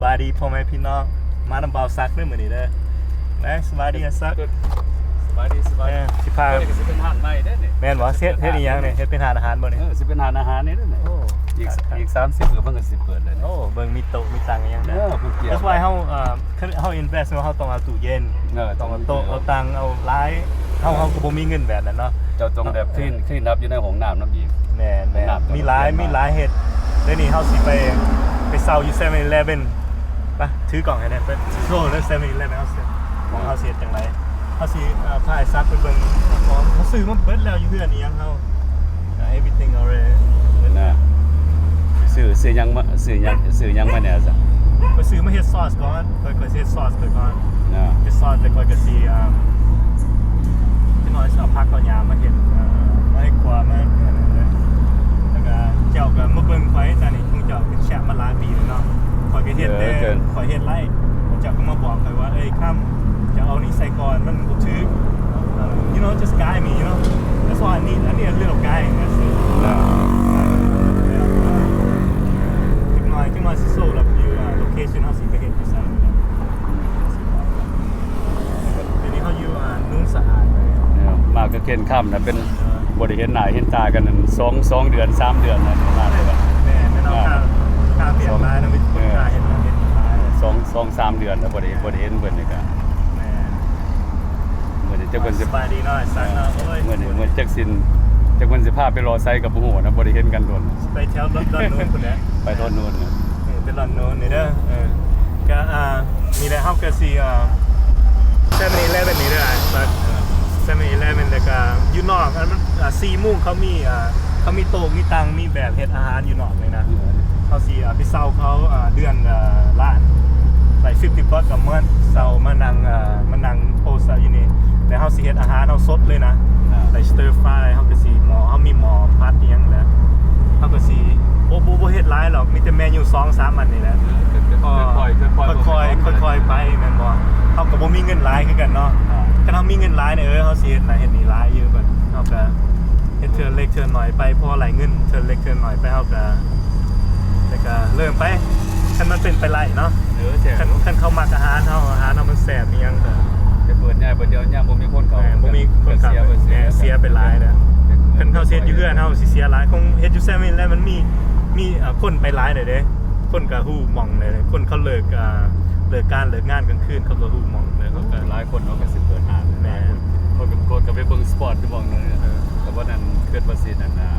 ສະບາຍດີພໍ່ແມ່ພີ່ນ້ອງ ມານຳບ່າວສັກເດີມື້ນີ້ເດີ. ແມ່ນ ສະບາຍດີອ້າຍສັກ. ສະບາຍດີ ສະບາຍດີ. ເອີ ຊິພາ ເອີ ນີ້ກໍຊິເປັນຮ້ານໃໝ່ເດ້ນີ້. ແມ່ນບໍ່? ເຮັດ ເຮັດອີ່ຫຍັງນີ້? ເຮັດເປັນຮ້ານອາຫານບໍ່ນີ້? ເອີ ຊິເປັນຮ້ານອາຫານນີ້ເດ້ນີ້. ໂອ້ ອີກ ອີກສາມສິບມື້ເພິ່ນກໍຊິເປີດແລ້ວນີ້. ໂອ້ ເບິ່ງມີໂຕະມີຕັ່ງອີ່ຫຍັງເດີ. ເອີ ເພິ່ນກຽມ That's why ເຮົາ ເອີ ເຮົາ invest ເນາະ ເຮົາຕ້ອງເອົາຕູ້ເຢັນ ເອີ ຕ້ອງເອົາໂຕະ ເອົາຕັ່ງ ເອົາຫຼາຍ ເຮົາ ເຮົາກໍບໍ່ມີເງິນແບບນັ້ນເນາະ. ເຈົ້າຕ້ອງແບບ clean clean up ຢູ່ໃນຫ້ອງນ້ຳນຳອີກ. ແມ່ນໆ ຫ້ອງນ້ຳ ມີຫຼາຍ ຕ້ອງ clean ມີຫຼາຍເຮັດ. ດຽວນີ້ເຮົາຊິໄປ ໄປເຊົ່າຢູ່ Seven Eleven ໄປ ຖືກ້ອງໃຫ້ແດ່ ໄປໂຊເດີ Seven Eleven ເຮົາຊິ ຂອງເຮົາຊິເຮັດຈັ່ງໃດ. ເຮົາຊິ ເອີ ພາອ້າຍສັກໄປເບິ່ງຂອງ ເຮົາຊື້ມາເບິດແລ້ວຢູ່ເຮືອນອີ່ຫຍັງເຮົາ everything already ນະ. ຊື້ ຊື້ຫຍັງມາ ຊື້ຫຍັງ ຊື້ຫຍັງມາແດ່ຊະ? ຂ້ອຍຊື້ມາເຮັດຊອສກ່ອນ ຂ້ອຍ ຂ້ອຍຊິເຮັດຊອສຂ້ອຍກ່ອນ. ນະ ເຮັດຊອສແລ້ວຂ້ອຍກໍຊິ ອ່າ ຈັກໜ້ອຍຊິເອົາຜັກເອົາຫຍ້າມາເຮັດ ເອີ ມາເຮັດຄົວ ມາອັນນັ້ນເລີຍ. ແລ້ວກໍເຈົ້າກໍມາເບິ່ງຂ້ອຍຊະນີ້ ຂອງເຈົ້າເປັນແຊບມາຫຼາຍປີແລ້ວເນາະ. ຂ້ອຍກໍເຮັດແຕ່ ເອີ ຂ້ອຍເຮັດຫຼາຍ ເຈົ້າກໍມາບອກຂ້ອຍວ່າ ເອີຍ ຄຳ ເຈົ້າເອົານີ້ໃສ່ກ່ອນ ມັນບໍ່ຖືກ. You know, just guide me, you know. That's all I need. I need a little guiding. That's it. ຈັກໜ້ອຍ ຈັກໜ້ອຍຊິໂຊລະຢູ່ location ເຮົາຊິໄປເຮັດຢູ່ໃສ. ດຽວນີ້ເຮົາຢູ່ ອ່າ ໜູນສະອາດ. ເອີ ມາກໍເຫັນຄຳນະ ເປັນ ເອີ ບໍ່ໄດ້ເຫັນໜ້າເຫັນຕາກັນສອງ ສອງເດືອນ ສາມເດືອນນະ. ມາແລ້ວ ແມ່ນໆ ເນາະ. ອ່າ ຄ່າ ຄ່າວຽກຫຼາຍນະ ມີຄົນ ເອີ ຄ່າເຮັດ ເຮັດຫຼາຍ ສອງ ສອງສາມເດືອນແລ້ວ ບໍ່ໄດ້ ເອີ ບໍ່ໄດ້ເຫັນເພິ່ນນີ້ກະ. ແມ່ນ. ມື້ນີ້ຈັກເພິ່ນຊິ ສະບາຍດີເນາະ ອ້າຍສັກເນາະ. ໂອ້ຍ ມື້ນີ້ ມື້ຈັກຊິ ຈັກເພິ່ນຊິພາໄປເລາະໃສກໍບໍ່ຮູ້ນະ ບໍ່ໄດ້ເຫັນກັນດົນ. ໄປແຖວດອນ ດອນໂນນພຸ້ນແຫຼະ ໄປດອນໂນນນະ. ເອີ ໄປດອນໂນນນີ້ເດີ. ເອີ ກະ ອ່າ ນີ້ແຫຼະ ເຮົາກະຊິ ອ່າ Seven Eleven ນີ້ເດີ ອ້າຍສັກ. ເອີ Seven Eleven ແລ້ວກະຢູ່ນອກ ອັນມັນ ອ່າ ສີ່ໂມງເຂົາມີ ອ່າ ເຂົາມີໂຕະມີຕັ່ງ ມີແບບເຮັດອາຫານຢູ່ນອກເລີຍນະ. ເອີ ເຮົາຊິ ອ່າ ໄປເຊົ່າເຂົາ ອ່າ ເດືອນລະລ້ານ like fifty bucks a month ເຊົ່າມານັ່ງ ເອີ ມານັ່ງໂພສຢູ່ນີ້ ແລ້ວເຮົາຊິເຮັດອາຫານເຮົາສົດເລີຍນະ. ອ່າ like stir fry ເຮົາກໍຊິໝໍ້ ເຮົາມີໝໍ້ຜັດອີ່ຫຍັງແຫຼະ ເຮົາກໍຊິ ບໍ່ ບໍ່ ບໍ່ເຮັດຫຼາຍດອກ ມີແຕ່ເມນູສອງສາມອັນນີ້ແຫຼະ. ເອີ ຄ່ອຍໆ ຄ່ອຍໆ ຄ່ອຍໆ ຄ່ອຍໆໄປແມ່ນບໍ່? ເຮົາກໍບໍ່ມີເງິນຫຼາຍຄືກັນເນາະ. ອ່າ ຄັນເຮົາມີເງິນຫຼາຍນີ້ ເອີ ເຮົາຊິເຮັດນັ້ນເຮັດນີ້ຫຼາຍຢູ່ ແບບເຮົາກໍ ເຮັດເທື່ອເລັກເທື່ອໜ້ອຍໄປ ພໍໄດ້ເງິນເທື່ອເລັກເທື່ອໜ້ອຍໄປ ເຮົາກະ ແລ້ວກະເລີ່ມໄປ ຄັນມັນເປັນໄປໄດ້ເນາະ. ເອີ ແຊບ ຄັນ ຄັນເຂົາມັກອາຫານເຮົາ ອາຫານເຮົາມັນແຊບອີ່ຫຍັງກະ ໄປເປີດໃຫຍ່ ເປີດດຽວຍາມບໍ່ມີຄົນເຂົ້າ ແມ່ນ ບໍ່ມີຄົນເຂົ້າ ກະເສຍໄປ ເສຍ ເສຍໄປຫຼາຍເດີ. ຄັນເຮົາເຮັດຢູ່ເຮືອນເຮົາຊິເສຍຫຼາຍ ຄົງເຮັດຢູ່ Seven Eleven ມັນມີ ມີ ເອີ ຄົນໄປຫຼາຍແລ້ວເດ້ ຄົນກະຮູ້ໝ່ອງແລ້ວ ຄົນເຂົາເລີກ ອ່າ ເລີກການເລີກງານກາງຄືນ ເຂົາກະຮູ້ໝ່ອງແລ້ວ ເຂົາກະ ຫຼາຍຄົນເຂົາກະຊິເປີດຮ້ານ. ແມ່ນ ເຂົາກະ ເຂົາກະໄປເບິ່ງສະປອດຢູ່ໝ່ອງໜຶ່ງ. ເອີ ກະບໍ່ນັ້ນ ຄິດວ່າຊິນັ້ນນະ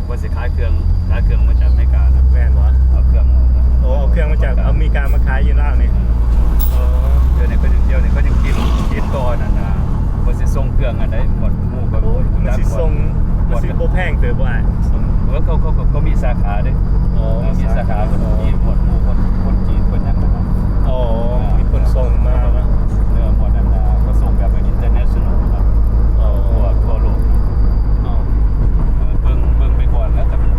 ວ່າຊິຂາຍເຄື່ອງ ຂາຍເຄື່ອງມາຈາກອາເມລິການະ. ແມ່ນບໍ່? ເອົາເຄື່ອງ ໂອ້ ເອົາເຄື່ອງມາຈາກອາເມລິກາມາຂາຍຢູ່ລາວນີ້. ເອີ ດຽວນີ້ເຂົາຍັງ ດຽວນີ້ເຂົາຍັງຄິດ ຄິດຕໍ່ນັ້ນນະ ວ່າຊິສົ່ງເຄື່ອງອັນໃດ ໝວດໝູ່ກໍ ໂອ້ ມັນຊິສົ່ງ ມັນຊິບໍ່ແພງເຕີບບໍ່ອ້າຍ? ເອີ ເຂົາ ເຂົາ ເຂົາ ເຂົາມີສາຂາເດ້. ອໍ ເອີ ມີສາຂາ ມີສາຂາ ເພິ່ນມີໝວດໝູ່ ຄົນ ຄົນຈີນ ຄົນຫຍັງນະ. ອໍ ອ່າ ມີຄົນສົ່ງມາເນາະ. ເອີ ໝວດນັ້ນນະ ເຂົາສົ່ງແບບ international ເນາະ. ອໍ ທົ່ວ ທົ່ວໂລກ. ອໍ ເອີ ເບິ່ງ ເບິ່ງໄປກ່ອນແລ້ວ ແຕ່ມັນ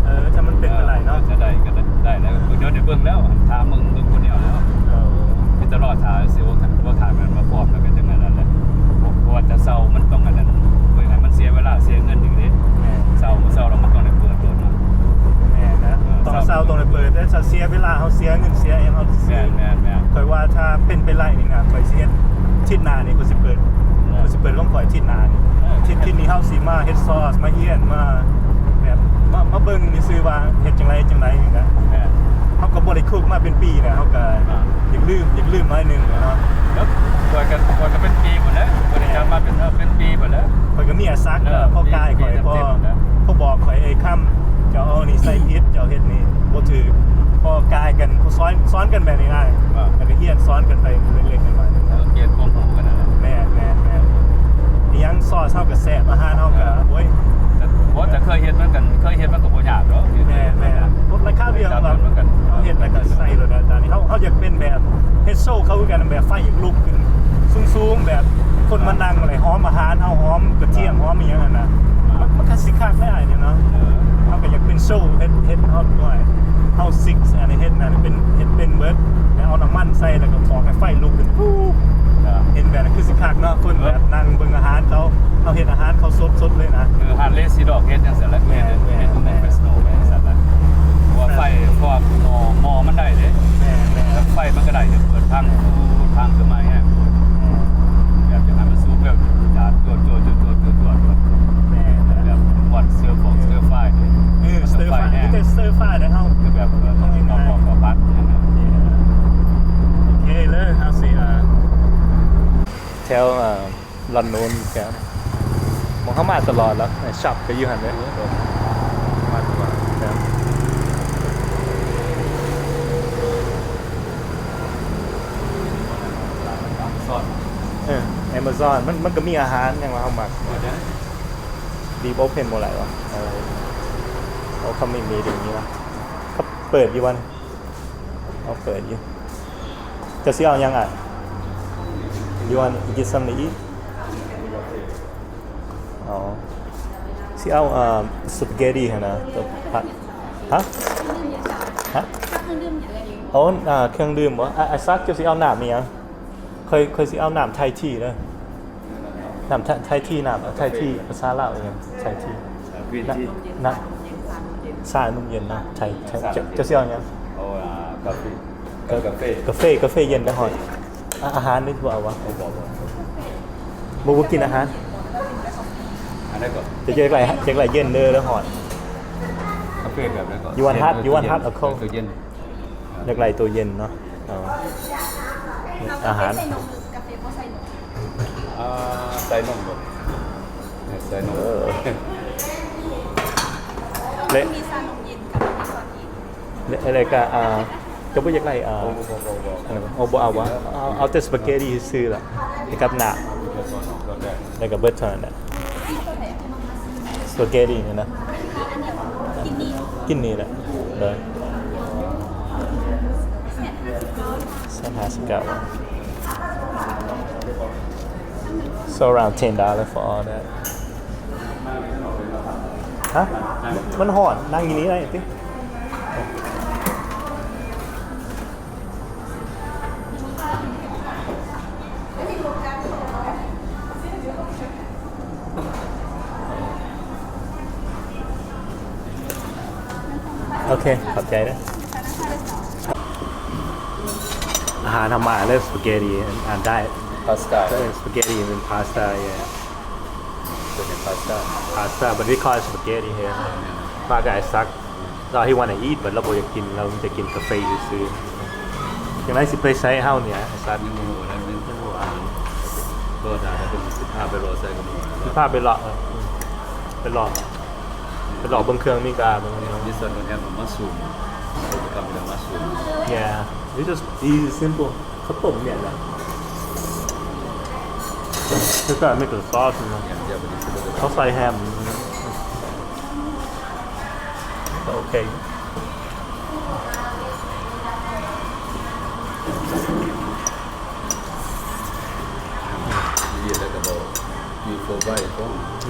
ເອີ ຖ້າມັນເປັນໄປໄດ້ເນາະ ເອີ ຈະໄດ້ກໍໄດ້ແລ້ວ. ດຽວໄດ້ເບິ່ງແລ້ວ ຖາມເບິ່ງ ເບິ່ງຜູ້ດຽວແລ້ວ. ເອີ ມີແຕ່ລໍຖ້າຊິວ່າ ວ່າຖ້າແມ່ນວ່າພ້ອມແລ້ວກໍຈັ່ງນັ້ນແຫຼະ. ເພາະ ເພາະວ່າຈະເຊົ່າມັນຕ້ອງອັນນັ້ນ ເບິ່ງໃຫ້ມັນເສຍເວລາເສຍເງິນອີກເດ້. ແມ່ນ ເຊົ່າ ເຊົ່າແລ້ວມັນຕ້ອງໄດ້ເປີດໂລດເນາະ. ແມ່ນນະ ເອີ ຕ້ອງເຊົ່າ ເຊົ່າຕ້ອງໄດ້ເປີດ ແຕ່ຖ້າເສຍເວລາເຮົາເສຍເງິນເສຍຫຍັງເຮົາ ແມ່ນໆໆ ຂ້ອຍວ່າຖ້າເປັນໄປໄດ້ນີ້ນະ ຂ້ອຍຊິເຮັດ ອາທິດໜ້ານີ້ຂ້ອຍຊິເປີດ ເອີ ຂ້ອຍຊິເປີດຂອງຂ້ອຍອາທິດໜ້ານີ້. ເອີ ອາທິດ ອາທິດນີ້ເຮົາຊິມາເຮັດຊອສ ມາຮຽນ ມາແບບ ມາ ມາເບິ່ງຊື່ໆວ່າເຮັດຈັ່ງໃດ ເຮັດຈັ່ງໃດນີ້ນະ. ແມ່ນ ເຮົາກໍບໍ່ໄດ້ຄຸກມາເປັນປີແລ້ວ ເຮົາກໍ ອ່າ ຢາກລືມ ຢາກລືມໜ້ອຍໜຶ່ງເນາະ. ແລ້ວຂ້ອຍກໍ ຂ້ອຍກໍເປັນປີພຸ້ນແຫຼະ ບໍ່ໄດ້ຈັດມາເປັນ ເອີ ເປັນປີພຸ້ນແຫຼະ. ເອີ ຂ້ອຍກໍມີອ້າຍສັກ ເອີ ພໍກາຍຂ້ອຍ ພໍ ພໍບອກຂ້ອຍ ເອີຍ ຄຳ ເຈົ້າເອົານີ້ໃສ່ຜິດ ເຈົ້າເຮັດນີ້ບໍ່ຖືກ ພໍກາຍກັນ ສອນ ສອນກັນແບບນີ້ໄດ້ ອ່າ ແລ້ວກໍຮຽນສອນກັນໄປເລັກໆນ້ອຍໆ. ເອີ ກຽດຄວາມຮູ້ກັນນັ້ນແຫຼະ. ແມ່ນໆໆ ອີ່ຫຍັງ ຊອສເຮົາກໍແຊບ ອາຫານເຮົາກໍ ອ່າ ໂອ້ຍ ແຕ່ ບໍ່ ແຕ່ເຄີຍເຮັດມັນກໍ ເຄີຍເຮັດມັນກໍບໍ່ຍາກດອກ. ແມ່ນໆ ບໍ່ ລາຄາວຽງແບບ ເຮົາເຮັດແລ້ວກໍໃສ່ໂລດນະ. ຕອນນີ້ເຮົາ ເຮົາຢາກເປັນແບບ ເຮັດໂຊເຂົາຄືກັນ ແບບໄຟຢາກລຸກຂຶ້ນສູງໆ ແບບຄົນມານັ່ງ ແລ້ວຫອມອາຫານເຮົາ ຫອມກະທຽມ ອ່າ ຫອມອີ່ຫຍັງຫັ້ນນະ. ອ່າ ມັນ ມັນກະຊິຄັກຫຼາຍນີ້ເນາະ. ເອີ ເຮົາກໍຢາກເປັນໂຊ ເຮັດ ເຮັດເຮົາດ້ວຍ ເຮົາຊິກອັນນີ້ເຮັດນັ້ນເປັນ ເຮັດເປັນເບິດ ແລ້ວເອົານ້ຳມັນໃສ່ ແລ້ວກໍຟອກໃຫ້ໄຟລຸກຂຶ້ນ ປູ ອ່າ ເຫັນແບບນັ້ນຄືຊິຄັກເນາະ. ຄົນແບບ ເອີ ນັ່ງເບິ່ງອາຫານເຂົາ ເຮົາເຮັດອາຫານເຂົາສົດໆເລີຍນະ. ເອີ ຮ້ານເລຊີດັອກເຮັດຈັ່ງຊັ້ນແຫຼະ ແມ່ນໆ ເຮັດ ເຮັດເປັນໂປຣເຟສຊັນນໍແບບນັ້ນແຫຼະ. ເພາະວ່າໄຟ ເພາະວ່າໝໍ້ ໝໍ້ມັນໄດ້ເດ້. ແມ່ນໆ ແລ້ວ ຖວ ເອີ ລອນນູນແຖວນີ້ ໝ່ອງເຮົາມາຕະຫຼອດແລ້ວ ຊັອບກໍຢູ່ຫັ້ນເດ້ ມາຕະຫຼອດແຖວ ເອີ Amazon ມັນ ມັນກໍມີອາຫານຫຍັງວ່າເຮົາມັກ Deep Open ບໍ່ໄດ້ວະ ເອີ ເຂົາມີມີດຢ່າງນີ້ວະ ເຂົາເປີດຢູ່ວະ ເຂົາເປີດຢູ່ ເຈົ້າຊິເອົາຫຍັງອ້າຍ? You want get something to eat? ອໍ ຊິເອົາ ເອີ spaghetti ຫັ້ນນະ ຕົວຜັດ ຮະ? ຮະ? ໂອ້ ເຄື່ອງດື່ມບໍ່? ອ້າຍ ອ້າຍສັກ ເຈົ້າຊິເອົານ້ຳອີ່ຫຍັງ? ຂ້ອຍ ຂ້ອຍຊິເອົານ້ຳໄທທີເດີ ນ້ຳໄທ ໄທທີ ນ້ຳໄທທີ ພາສາລາວອີ່ຫຍັງ? ໄທທີ Green tea ນ້ຳ ຊານົມເຢັນເນາະ ໄທ ໄທ ເຈົ້າ ເຈົ້າຊິເອົາຫຍັງ? ເອົາ ອ່າ ກາເຟ ກາ ກາເຟ ກາເຟ ກາເຟເຢັນໄດ້ຮອດ ອາ ອາຫານນີ້ບໍ່ເອົາວະ? ບໍ່ ບໍ່ ບໍ່ ບໍ່ ບໍ່ກິນອາຫານ ອັນໃດກໍ ຈະ ຈະໄດ້ ຈະໄດ້ເຢັນເດີ ໄດ້ຮອດ ກາເຟແບບໃດກໍ? You want hot? You want hot or cold? ເຢັນ ຢາກໄດ້ໂຕເຢັນເນາະ ເອົາ ອາຫານ ກາເຟໃສ່ນົມ ເອີ ໃສ່ນົມບໍ່? ໃສ່ນົມ ເອີ ແລະ ມີຊານົມເຢັນກັບມີຊາເຢັນ ແລະ ແລະກະ ອ່າ ເຈົ້າບໍ່ຢາກໄດ້ ອ່າ ບໍ່ ບໍ່ ບໍ່ ບໍ່ ອັນນັ້ນບໍ່? ເອົາ ບໍ່ເອົາວະ? ເອົາ ເອົາແຕ່ສະປາເກດຕີຊື່ໆລະ ໃຫ້ກັບນ້ຳ ແລ້ວກໍເບິດເທົ່ານັ້ນແຫຼະ ສະປາເກດຕີນີ້ນະ ກິນນີ້ແຫຼະ ໂດຍ ແສນຫ້າສິບເກົ້າ So around ten dollars for all that. ຮະ? ມັນຮ້ອນ ນັ່ງຢູ່ນີ້ໄດ້ຕິ? ໂອເຄ ຂອບໃຈເດີ. ອາຫານທຳມາເລີຍ spaghetti and, and diet. Pasta. Spaghetti and pasta, yeah. Pasta. Pasta, but we call it spaghetti here. ມາກັບໄອ້ສັກ ແລ້ວ he wanna eat, but ລາວບໍ່ຢາກກິນ ລາວຈະກິນກາເຟຊື່ໆ. ຈັ່ງໃດຊິໄປໃສເຮົານີ້ ໄອ້ສັກ? ຍັງບໍ່ຮູ້ນະ ຍັງບໍ່ຮູ້ ລໍຖ້າເພິ່ນຊິພາໄປເລາະໃສກໍບໍ່ຮູ້ ຊິພາໄປເລາະ ເອີ ໄປເລາະ ໄປເລາະເບິ່ງເຄື່ອງອາເມລິກາເບິ່ງ. This one don't have mushroom. Come with the mushroom. Yeah, it's just easy, simple. ເຂົາຕົ້ມເໜັດແຫຼະ just gotta make the sauce, you know. Yeah, yeah, but it's a little ເຂົາໃສ່ແຮມ ໂອເຄ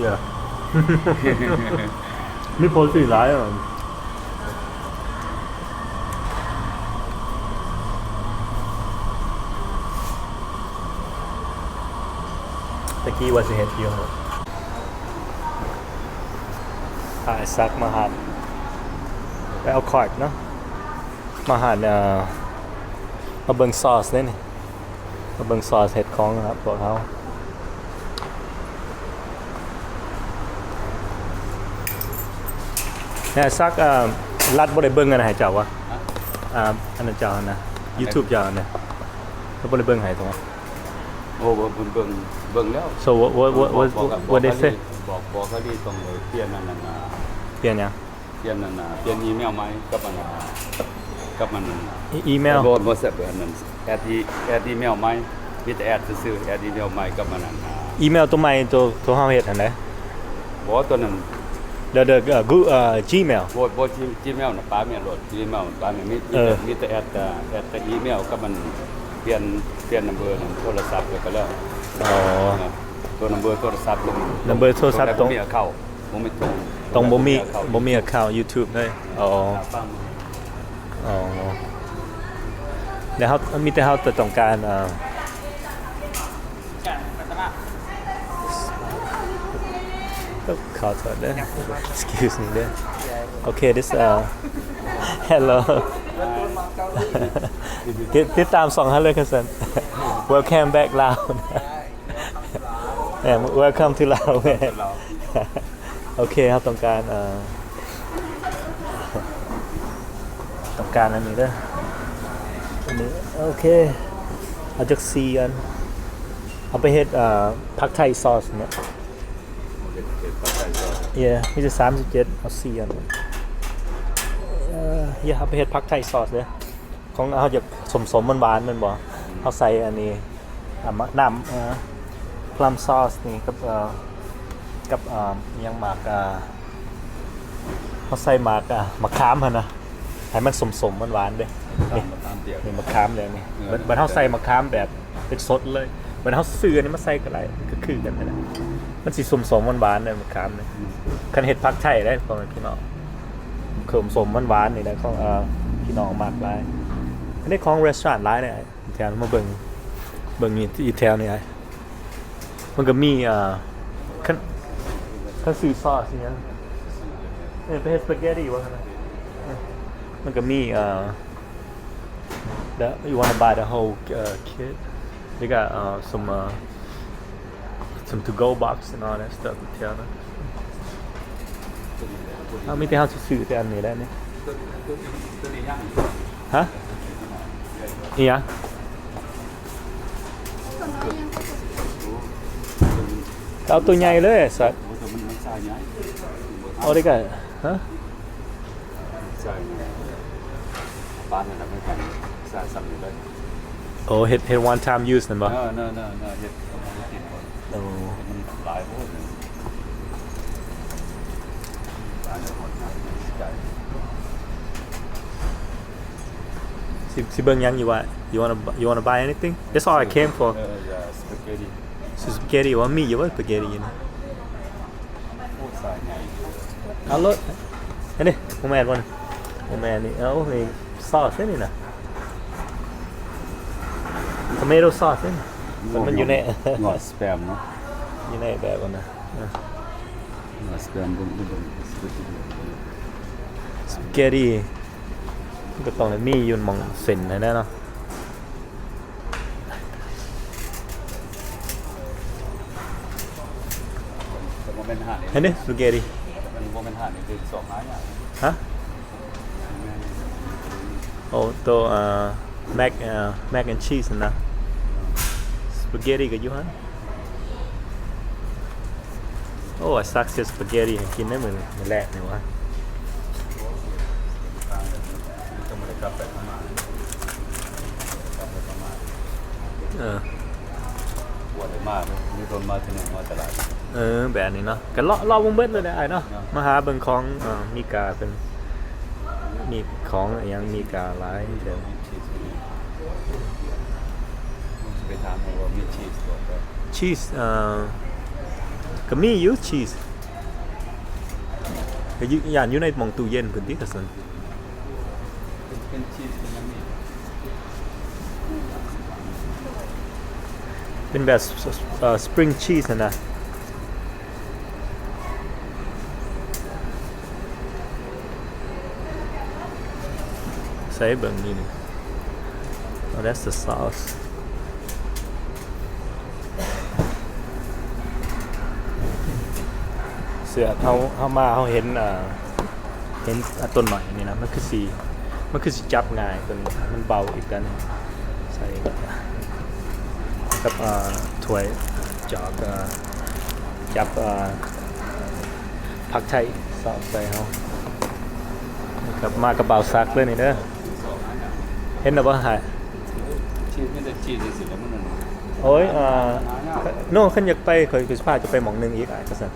Yeah. ມີໂປຣຕີນຫຼາຍ. ຕະກີ້ວ່າຊິເຮັດຢູ່ ພາໄອ້ສັກມາຮ້ານ ໄປເອົາຄາດເນາະ ມາຮ້ານ ເອີ ມາເບິ່ງຊອສເດ້ນີ້. ມາເບິ່ງຊອສເຮັດຂອງນະພວກເຮົາ. ແນ່ ສັກ ເອີ ລັດບໍ່ໄດ້ເບິ່ງອັນນັ້ນໃຫ້ເຈົ້າວະ? ຮະ? ອ່າ ອັນນັ້ນເຈົ້າຫັ້ນນະ ຢູທູບເຈົ້າຫັ້ນນະ ລາວບໍ່ໄດ້ເບິ່ງໃຫ້ຕົວະ? ໂອ້ ເບິ່ງ ເບິ່ງ ເບິ່ງແລ້ວ. So what, what, what, what, what they say? ບອກ ບອກຄາລີຕ້ອງໄດ້ປ່ຽນອັນນັ້ນນະ. ປ່ຽນຫຍັງ? ປ່ຽນອັນນະ ປ່ຽນອີເມວໃໝ່ກັບອັນນະ ກັບອັນນັ້ນ ອີ ອີເມວ ບໍ່ ບໍ່ແຊບ ອັນນັ້ນ ແອັດອີ ແອັດອີເມວໃໝ່ ມີແຕ່ແອັດຊື່ໆ ແອັດອີເມວໃໝ່ກັບອັນນັ້ນ ອີເມວຕົວໃໝ່ ຕົວ ຕົວເຮົາເຮັດຫັ້ນໃດ? ບໍ່ ຕົວນັ້ນ The, the, uh, Goo-, uh, Gmail. ບໍ່ ບໍ່ G-, Gmail ນະ ປະເມໂລດ Gmail ປະເມ ມີ ມີແຕ່ ເອີ ມີແຕ່ແອັດ ແອັດແຕ່ອີເມວກັບມັນ ປ່ຽນ ປ່ຽນນຳເບີໂທລະສັບແລ້ວກໍແລ້ວ. ອໍ ຕົວນຳເບີໂທລະສັບ ນຳເບີໂທລະສັບ ຕົວນັ້ນບໍ່ມີອາເຄົາ ບໍ່ມີຕົງ ຕ້ອງບໍ່ມີ ບໍ່ມີອາເຄົາຢູທູບເລີຍ. ອໍ ອໍ ແລ້ວເຮົາ ມີແຕ່ເຮົາແຕ່ຕ້ອງການ ເອີ ຂໍໂທດເດີ excuse me ເດີ. ໂອເຄ this, uh, hello. ຕິດ ຕິດຕາມຊ່ອງເຮົາເລີຍຄັນຊັ້ນ. Welcome back Lao. Yeah, welcome to Lao. ໂອເຄ ເຮົາຕ້ອງການ ເອີ ຕ້ອງການອັນນີ້ເດີ ອັນນີ້ ໂອເຄ ເອົາຈັກສີ່ອັນ. ເຮົາໄປເຮັດ ເອີ ຜັກໄທຊອສເນາະ. ເຮັດ ເຮັດຜັກໄທຊອສ. Yeah ມີແຕ່ສາມສິບເຈັດ ເອົາສີ່ອັນ. ເອີ yeah ເຮົາໄປເຮັດຜັກໄທຊອສເດີ້. ຂອງເຮົາຢາກສົ້ມໆ ຫວານໆ ແມ່ນບໍ່? ເຮົາໃສ່ອັນນີ້ ອ່າ ມະ ນ້ຳ ເອີ plum sauce ນີ້ກັບ ເອີ ກັບ ເອີ ອີຫຍັງ ໝາກ ອ່າ ເຮົາໃສ່ໝາກ ອ່າ ໝາກຂາມຫັ້ນນະ ໃຫ້ມັນສົ້ມໆ ຫວານໆ ເດ້. ນີ້ ມະຂາມປຽກ ນີ້ໝາກຂາມເດ້ນີ້. ເອີ ບັດ ບັດເຮົາໃສ່ໝາກຂາມແບບເປັນສົດເລີຍ, ບັດເຮົາຊື້ອັນນີ້ມາໃສ່ກໍໄດ້, ມັນກໍຄືກັນຫັ້ນແຫຼະ. ມັນຊິສົ້ມໆ ຫວານໆ ເດ້ໝາກຂາມນີ້. ອືມ ຄັນເຮັດຜັກໄທເດ້ ພໍ່ແມ່ພີ່ນ້ອງ, ສົ້ມໆ ຫວານໆ ນີ້ແຫຼະ ຂອງ ເອີ ພີ່ນ້ອງມັກຫຼາຍ. ອັນນີ້ຂອງ restaurant ຫຼາຍເດ້. ແຖວ ມາເບິ່ງ ເບິ່ງຢູ່ ຢູ່ແຖວນີ້ ອ້າຍ. ມັນກໍມີ ເອີ ຄັນ ຄັນຊື້ຊອສອີຫຍັງ ເອີ ໄປເຮັດສະປາເກດຕີບໍ່? ເອີ ມັນກໍມີ ເອີ the, you wanna buy the whole, uh, kit? They got, uh, some, uh, some to go box and all that stuff ແຖວນັ້ນ. ເຮົາມີແຕ່ເຮົາຊິຊື້ແຕ່ອັນນີ້ແຫຼະນີ້. ຮະ? ອີຫຍັງ? ກໍເອົາຕົວໃຫຍ່ເລີຍໄອ້ສັດ. ເອົາໄດ້ກະ ຮະ? ໂອ້ ເຮັດ ເຮັດ one time use ນັ້ນບໍ່? ໂອ້ ຊິ ຊິເບິ່ງຫຍັງຢູ່ວະ? You wanna, you wanna buy anything? That's all I came for. Spaghetti ວ່າມີຢູ່ບໍ່ spaghetti ຢູ່ນີ້? ເອົາໂລດ. ອັນນີ້ບໍ່ແມ່ນບໍ່? ບໍ່ແມ່ນນີ້. ເອົາ ນີ້ ຊອສເດ້ນີ້ນະ, tomato sauce ເດ້ນີ້. ມັນ ມັນຢູ່ໃນ ງົວສະແປມເນາະ, ຢູ່ໃນແບບນັ້ນນະ. ເອີ ງົວສະແປມ ເບິ່ງ ເບິ່ງ spaghetti ມັນກໍຕ້ອງໄດ້ມີຢູ່ໝ່ອງເສັ້ນຫັ້ນແຫຼະເນາະ. ແຕ່ບໍ່ແມ່ນຮ້ານນີ້ ເຫັນເດ້ ສະປາເກດຕີ ມັນບໍ່ແມ່ນຮ້ານນີ້ ຄືຊອກຫາຍາກ. ຮະ? ໂອ້ ໂຕ ເອີ mac, ເອີ mac and cheese ຫັ້ນນະ, ສະປາເກດຕີກໍຢູ່ຫັ້ນ. ໂອ້ I suck ຊື້ສະປາເກດຕີໃຫ້ກິນໄດ້ມື້ນີ້ ມື້ແລກນີ້ຫວາ. ເອີ ບໍ່ໄດ້ມາ ມີຄົນມາເທື່ອໜຶ່ງມາຕະຫຼາດ. ເອີ ແບບນີ້ເນາະ, ກໍເລາະ ເລາະເບິ່ງເບິດເລີຍເດ້ອ້າຍເນາະ, ມາຫາເບິ່ງຂອງ ເອີ ມີກາເພິ່ນ ມີຂອງອີຫຍັງມີກາຫຼາຍເດີ. ໄປຖາມວ່າມີຊີສບໍ່? ຊີສ ເອີ ກໍມີຢູ່ຊີສ, ກໍຢູ່ ຢ້ານຢູ່ໃນໝ່ອງຕູ້ເຢັນພຸ້ນຕິ ກະຊັ້ນ. ເປັນ ເປັນຊີສເປັນຫຍັງນີ້? ເປັນແບບ ເອີ spring cheese ຫັ້ນນະ. ໃສ່ເບິ່ງນີ້ນີ້. Oh, that's the sauce. ເສື້ອເຮົາ ເຮົາມາ ເຮົາເຫັນ ເອີ ເຫັນ ອາ ຕົ້ນໄມ້ນີ້ນະ ມັນຄືຊິ ມັນຄືຊິຈັບງ່າຍ ຕົວນີ້ມັນເບົາອີກ ກັນໃສ່ກັບ ເອີ ຖ້ວຍ ຈອກ ເອີ ຈັບ ເອີ ຜັກໄທຊອກໃສ່ເຮົາ ກັບມາກັບບ່າວສັກເລີຍນີ້ເດີ. ເຫັນແລ້ວບໍ່? ໃຫ້ ຊີສ ມີແຕ່ຊີສ ຈັ່ງຊີ້ແຫຼະ ມັນ ໂອ້ຍ ເອີ ໂນ ຄັນຢາກໄປ ຂ້ອຍ ຂ້ອຍຊິພາເຈົ້າໄປໝ່ອງໜຶ່ງອີກ ອ້າຍ ວ່າຊັ້ນ.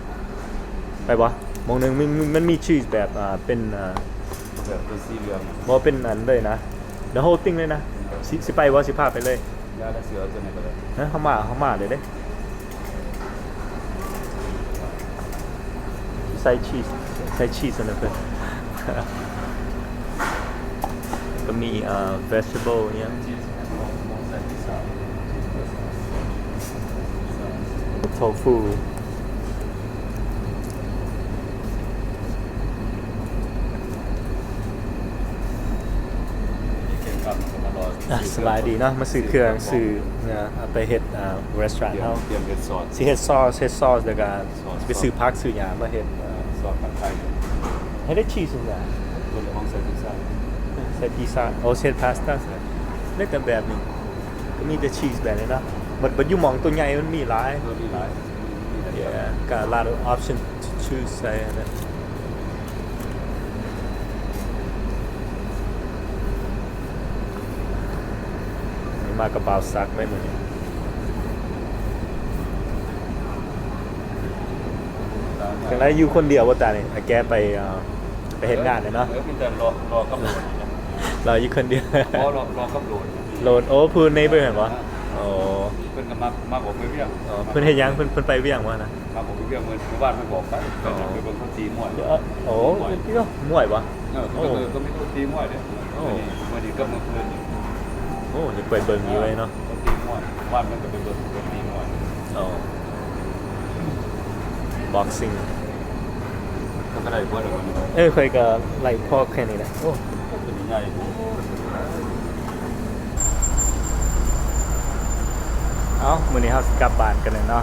ໄປບໍ່? ໝ່ອງໜຶ່ງ ມັນ ມັນມີຊີສແບບ ອ່າ ເປັນ ອ່າ ແບບເປັນສີເຫຼືອງ ບໍ່ ເປັນອັນເລີຍນະ the whole thing ເລີຍນະ. ຊິ ຊິໄປບໍ່? ຊິພາໄປເລີຍ. ຢ່າລະ ເສືອເອົາຕົວນີ້ກໍໄດ້. ເອີ ເຮົາມາ ເຮົາມາເລີຍເດ້. ໃສ່ຊີສ ໃສ່ຊີສນຳເພິ່ນ ກໍມີ ເອີ vegetable ອີຫຍັງ ໂທຟູ. ອ່ະ ສະບາຍດີເນາະ ມາຊື້ເຄື່ອງ ຊື້ ເອົາໄປເຮັດ ອ່າ restaurant ເຮົາ ຕຽມເຮັດຊອດ ຊິເຮັດຊອດ ເຮັດຊອດ ແລ້ວກະ ຊອດ ຊິໄປຊື້ຜັກຊື້ຫຍ້າມາເຮັດ ເອີ ຊອດຜັດໄທ. ໃຫ້ໄດ້ຊີສຫຍັງ ເພິ່ນເອົາຂອງໃສ່ພິຊຊາ ໃສ່ພິຊຊາ ໂອ ເຮັດພາສຕ້າ ເຮັດແຕ່ແບບນີ້ ກໍມີແຕ່ຊີສແບບນີ້ເນາະ. ບັດ ບັດຢູ່ໝ່ອງໂຕໃຫຍ່ມັນມີຫຼາຍ ເອີ ມີຫຼາຍ Yeah, got a lot of option to choose ໃສ່ຫັ້ນນະ. ນີ້ມາກັບບ່າວສັກໄດ້ມື້ນີ້. ຈັ່ງໃດຢູ່ຄົນດຽວບໍ່ຕານີ້? ອາແກໄປ ເອີ ໄປເຮັດງານແລ້ວເນາະ. ເອີ ມີແຕ່ລໍ ລໍກັບໂຫຼດນີ້ແຫຼະ. ລໍຢູ່ຄົນດຽວ. ບໍ່ ລໍ ລໍກັບໂຫຼດ. ໂຫຼດ ໂອ້ ຜູ້ neighbor ຫັ້ນບໍ່? ອ່າ ໂອ້ ເພິ່ນກໍມາ ມາອອກໄປວຽກ. ອໍ ເພິ່ນເຮັດຫຍັງ? ເພິ່ນ ເພິ່ນໄປວຽກບໍ່ນະ? ມາອອກໄປວຽກ ມື້ ມື້ວານເພິ່ນກໍອອກໄປ. ອໍ ໄປເບິ່ງຄົນຕີມວຍ. ເອີ ໂອ້ ມວຍ ມວຍບໍ່? ເອີ ເພິ່ນກໍ ເອີ ເພິ່ນກໍມີຄົນຕີມວຍເດ້. ໂອ້ ມື້ນີ້ ມື້ນີ້ກັບມື້ອື່ນນີ້. ໂອ້ ຢາກໄປເບິ່ງຢູ່ເລີຍເນາະ ຄົນຕີມວຍ. ວານເພິ່ນກໍໄປເບິ່ງຄົນຕີມວຍ. ອໍ boxing ເພິ່ນກໍໄດ້ບໍ່ລະມື້ນີ້? ເອີ ຂ້ອຍກໍໄລ່ພໍແຄ່ນີ້ແຫຼະ. ໂອ້ ຕົວນີ້ໃຫຍ່. ເອົ້າ ມື້ນີ້ເຮົາຊິກັບບ້ານກັນແລ້ວເນາະ.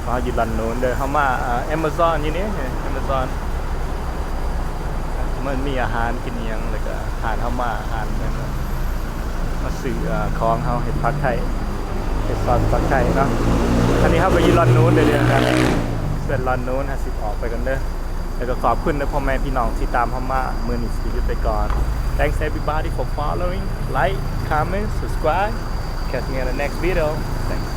ເຮົາຢູ່ລອນນູນເດີ ເຮົາມາ ເອີ Amazon ຢູ່ນີ້ Amazon ມັນມີອາຫານກິນອີ່ຫຍັງ ແລ້ວກໍຮ້ານເຮົາມາ ຮ້ານ ມາຊື້ ເອີ ຂອງເຮົາເຮັດຜັດໄທ ເຮັດຊອດຜັດໄທເນາະ. ອັນນີ້ເຮົາກໍຢູ່ລອນນູນເດີ ເດືອນກັນ ເພື່ອນລອນນູນ. ເຮົາຊິອອກໄປກ່ອນເດີ ແລ້ວກໍຂອບຄຸນເດີພໍ່ແມ່ພີ່ນ້ອງທີ່ຕາມເຮົາມາ. ມື້ນີ້ຊິຢຸດໄປກ່ອນ. Thanks everybody for following. Like, comment, subscribe. Catch me on the next video. Thanks.